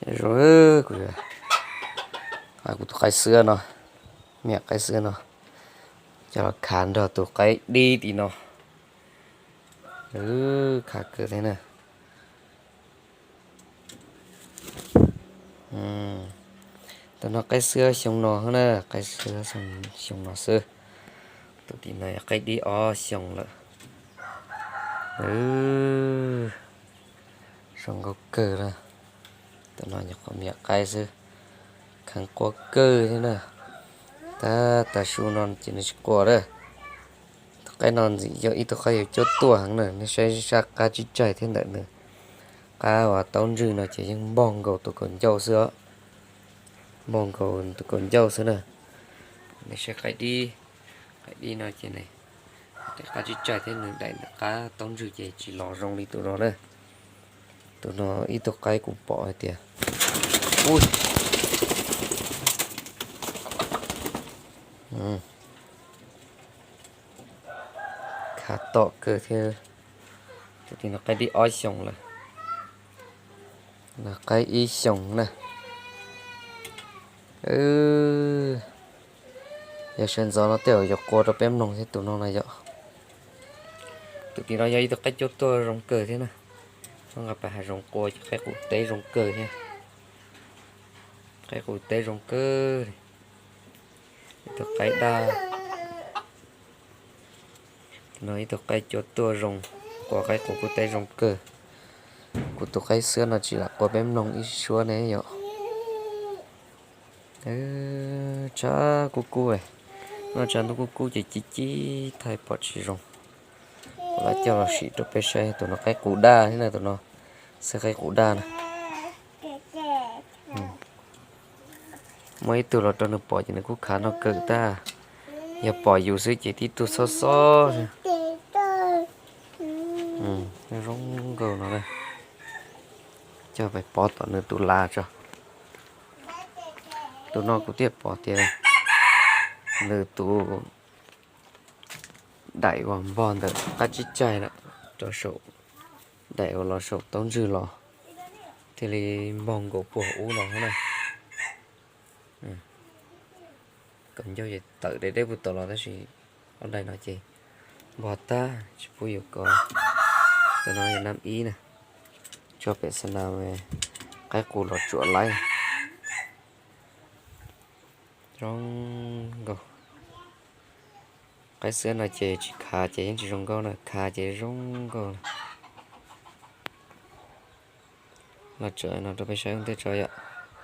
Zoo, kuv, kuv tus qaib xwb no, me nyuam qaib xwb no, coj los khav nrog tus qaib dib tim no. Khav kawg thiab na. Tus no qaib xwb xyoo no na, qaib xwb xyoo no xwb. Tus tim no yog qaib dib ob xyoos lawm. Zoo nkauj kawg na. Tus no nyuam qhuav me nyuam qaib xwb, kheev quaj kawg thiab na. Tab tas su no ces nws tsis quaj lawm. Tus qaib no ntxim yog ib tug qaib yuav cuab tuaj heev na, nej saib sab qab tsib tsaig thiab ntawm nws qab uas taub ntswg no ces yeej npog nkaus tus kaus ncauj xwb os. Npog nkaus tus kaus ncauj xwb na. Nej saib qaib dib, qaib dib no ces nws qab tsib tsaig thiab nws daim ntawm qab taub ntswg ces tsis los zoo li tus no na. Tus no ib tug qaib kuv pom hais tias, ui, khav tom kawg thiab. Tus tim no qaib dib ob xyoos lawm, no qaib ib xyoos na. Yog sawv ntxov no tej zaum yuav qua rau peb mloog thiab tus no na yom. Tus tim no yog ib tug qaib cuab tuaj zoo kawg thiab na. Txhob nqa pais hav zoov qua ces qaib qus teb zoo kawg thiab. Qaib qus teb zoo kawg li. Ib tug qaib daj. No ib tug qaib cuab tuaj zoo, qua qaib qus kuj teb zoo kawg. Kuv tus qaib xwb no tsis lam qua peb mloog ib suab ne yom. Tshav kub kub, noj tshav ntuj kub kub ces cib cib thaij pom tsis zoo. Kuv lam coj los sim rau peb saib, tus no qaib qus daj thiab na, tus no xwb qaib qus daj na. Muaj ib tug los rau nws pom ces nws kuj khav noj kawg tag. Yog pom yus xwb ces tib tug xob xob. Zoo nkauj no na. Coj pais pov tom nws tus las tso. Tus no kuv thiaj pom tias nws tus daim uas npog ntawm qab tsib caig lawm rau saum, daim uas los saum taub ntswg los thiaj li npog nkaus puag ub no na. Kaus ncauj ces tawm deb deb puag tom los tab sis ob daim no ces npog tag tsis pub yus kov. Tus no yog nab ib na, tso pem xab nas, qaib qus los tsuam laib. Zoo nkauj. Qaib xwb no ces tsis khav ces yeej tsis zoo nkauj na, khav ces zoo nkauj na. Los tso no rau peb saib ua ntej tso yom.